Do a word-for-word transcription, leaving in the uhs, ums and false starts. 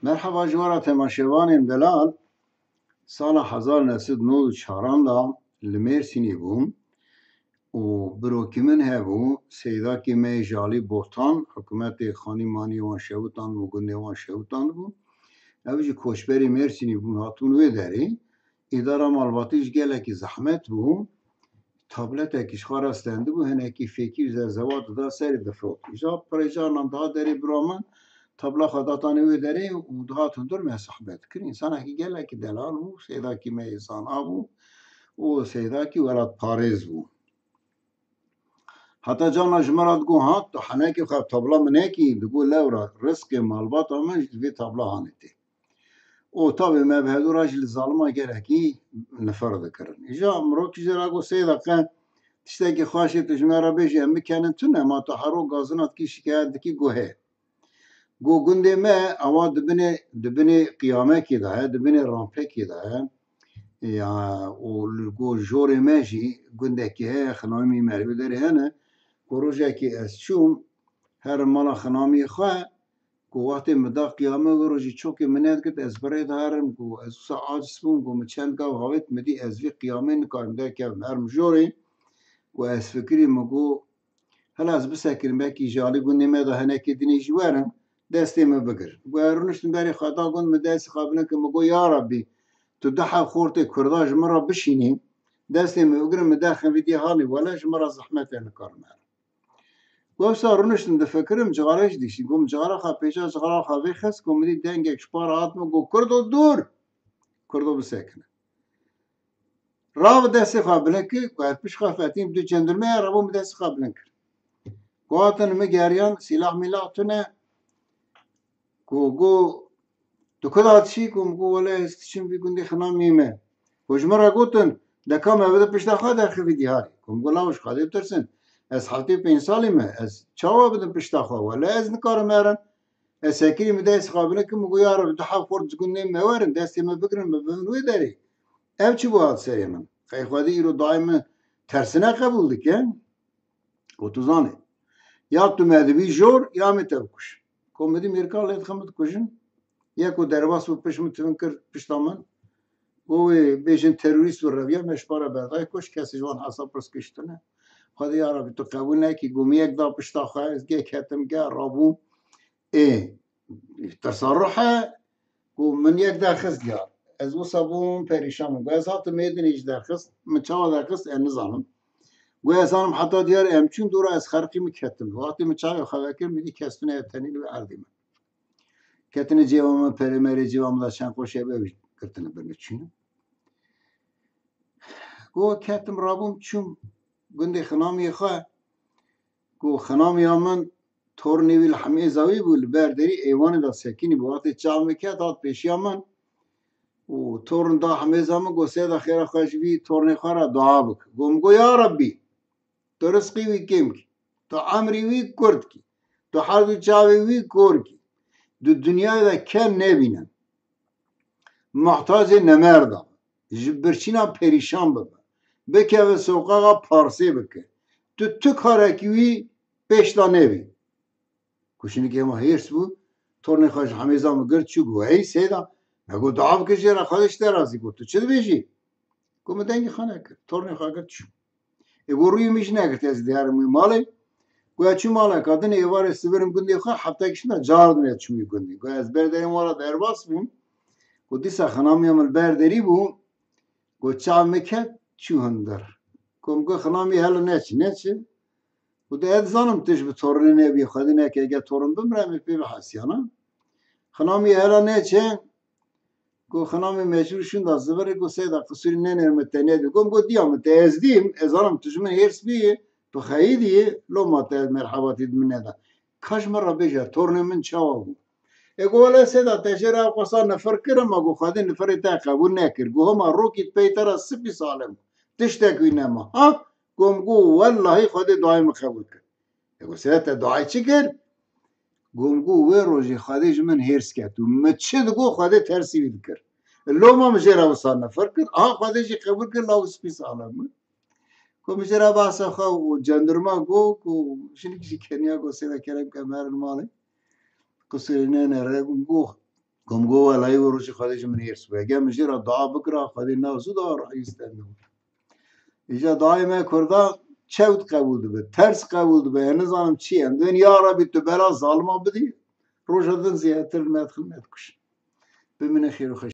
Merheba ji we re temaşevanên delal. Sala hezar neh sed nod û çaran de li Mêrsînê bûm û birokî min hebû, seydakî me yê ji alî Botan, hikûmetê xanî manî wan şewitand bû, gundê wan şewitand bû. Ew jî koçberî Mêrsînî bûn, hatibûn wê derê. Îdara malbatî jî gelekî zehmet bû. Tabletekî ji xwe re stendibû, hinekî fêkî û zerzewa dida serê difrot. Îja pirê carnan diha derê bira min, tabla xwe datanê wê derê û dihat hundir me sohbet kir. Însanekî gelekî delal bû, seydakî me yê zana bû û seydakî welatparêz bû. Heta carna ji min re digot, ha, tu henekê xwe tabla min nekî, digot, lewra rizqê malbata min ji vê tabla hanê tê. Û tabê me bi hevdû re jî li zalima gelekî nifir dikirin. Îja mirokî jê re got, seyda, qe tiştekî xweş ê tu ji me re bêjî, em bikenin tune, ma tu hero gazina dikî şikayet dikî, got hê. Got, gundê me ewa di binê, di binê qiyamekê de ye, di binê rampekê de ye. Ya, û li go jorê me jî gundekî heye, xinamî me li wê derê hene, ku rojekê ez çûm her mala xinamiyê xwe, ku wextê min da qiyame wê rojî çokê min nedigirt, ez bi rê de herim, ku ez wisa aciz bûm, ku min çend gav havêt, min dî ez vî qiyamê nikarim derkevim herim jorê, ku ez fikirî min got, hela ez bisekirim, belkî ji alî gundê me de hinekê dinê jî werin, destê min bigir. Got, ez rûniştim berê xwe da gund, min destê xwe bilind kir, min got, ya Rabbî, tu du heb xortê Kurda ji min re bişînî, destê min bigir, min derxin vî dî halî, wele ji min re zehmet e, nikarim herim. Got, wisa rûniştim difikirim, cixare jî dişî. Got, min cixara xwe pêça cixara xwe vêxist, got, min dî dengek ji para hat min, got, Kurdo dûr! Kurdo bisekine. Rav destê xwe bilind kir, ku ez pişt xwe fetîm, du cendirmeya rabû min destê xwe bilind kir. Ku hatin min geriyan, sîlah mîlah tune, ku got, tu ku da diçî? Ku min got, wele ez diçim vî gundê xinamiyê me. Ku ji min re gotin, de ka me bide pişta xwe derxivî dîharê. Ku min got, law ji Xwedê bitirsin. Ez heftê pênc salî me, ez çawa bidim pişta xwe? Wele ez nikarim herim. Ez sekirî min destê xwe bilind kir, min got, ya Rebî, du heb xort ji gundê me werin, destê me bigirin, min bibin wê derê. Ev çi bû hat serê min? Qey Xwedê îro dayê min tersine qebûl dike? Û tu zanî, ya tu me dibî jor, ya min te bikujin. Ku min dî mêrka lê dixin min dikujin. Yek ku derbas bû pişt min, tivin kir pişta min. Û wê bêjin terorîst û reviya me ji para berdayê kuj, kesê ji wan hesab pirs kiştine. Xwedê ya Rebî tu qebûl nekî, got min yek da pişta xwe, ez gê ketim, gê rabûm. Ê, tirsa ruh e, ku min yek derxist ya. Ez wisa bûm perîşan bûm. Got ez hatim êdinê jî derxist. Min çawa derxist, ez nizanim. Got ez zanim heta diyar em çûn dora ez xerqî min ketim. Wextê min çavê xwe vekir, min dî kes tune ye tenî li wê erdê min. Ketine cêva min, perê merê cêva min de çend qoşê ev girtine bir min çûne. Got ketim rabûm çûm gundê xinamiyê xwe. Got xinamiya min tornê wî li hemêza wî bû, li ber derî êwanê de sekinî bû. Wextê çav min ket hat pêşiya min û torn da hemêza min, got seyda xêra xwe ji vî tornê xwe re dua bike. Got min got ya Rebbî, tu rizqî wî kêm kî, tu emrî wî kurt kî, tu her du çavê wî kor kî, di dinyayê de kem nebînin. Muhtacê nemerda, ji birçîna perîşan bibe, bikeve soqaxa parsê bike. Tu, tu karekî wî pêş de nebî. Ku şinikê hema hêrs bû, tornê xwe ji hemêza min girt çû, got, hey seyda, me got dua bike jê re, Xwedê ji te razî, got tu çi dibêjî? Got min dengê xwe nekir, tornê xwe girt çû. Ê got rûyê min jî negirt, ez diherim wî malê. Got ez çûm malê, ka din êvarê sivirim gundê xwe, heftek şina car din ez çûm wî gundê. Got ez ber derên wara derbas bûm. Got dîsa xinamiya min li ber derî bû. Got çav min ket, çû hundir. Got min got xinamî hela neçi, neçi. Got ez dizanim tu ji bi tornê nebî, Xwedê neke, eger torn bimre, em ê pê bihesiyana. Xinamî hela neçe. Got xinamê mecbûr şûnda zivirê, got seyda qisûrî nenêr min te nedî. Got min got diya min te ez dîm, ez zanim tu ji min hêrs bîyî, tu xeyîdî, loma te merhebatî di min neda. Ka ji min re bêje, tornê min çawa bû? Ê got wele seyda te jê re ew qasa nifir kir, ema got Xwedê nifirê te qebûl nekir. Got hema rokî pey te re sipî salem bû. Tiştek wî nema. Ha? Got min got wellahî Xwedê duayê min qebûl kir. Ê got seyda te duayê çi kir? Got min got wê rojê Xwedê ji min hêrs ket û min çi digot Xwedê tersî wî dikir. Loma min jê re wisa nifir kir, aha Xwedê jî qebûl kir, law spî salem min. Got min jê re behsa xwe û cendirma got ku jinik jî keniya got seyda kerem ke em herin malê. Qisûrê nenêre, got Gom go welayî û rojê Xwedê ji min hêrs bû. Eger min jê re dua bikira, Xwedê ne zû da rahî stendibû. Îca duayê me Kurda çewt qebûl dibe, ters qebûl dibe. Em nizanim çi ye. Em dibên, ya Rebî, tu bela zalima bidî, roja din zêdetir me dixin, me dikuşin. Bimînin xêr û xweş.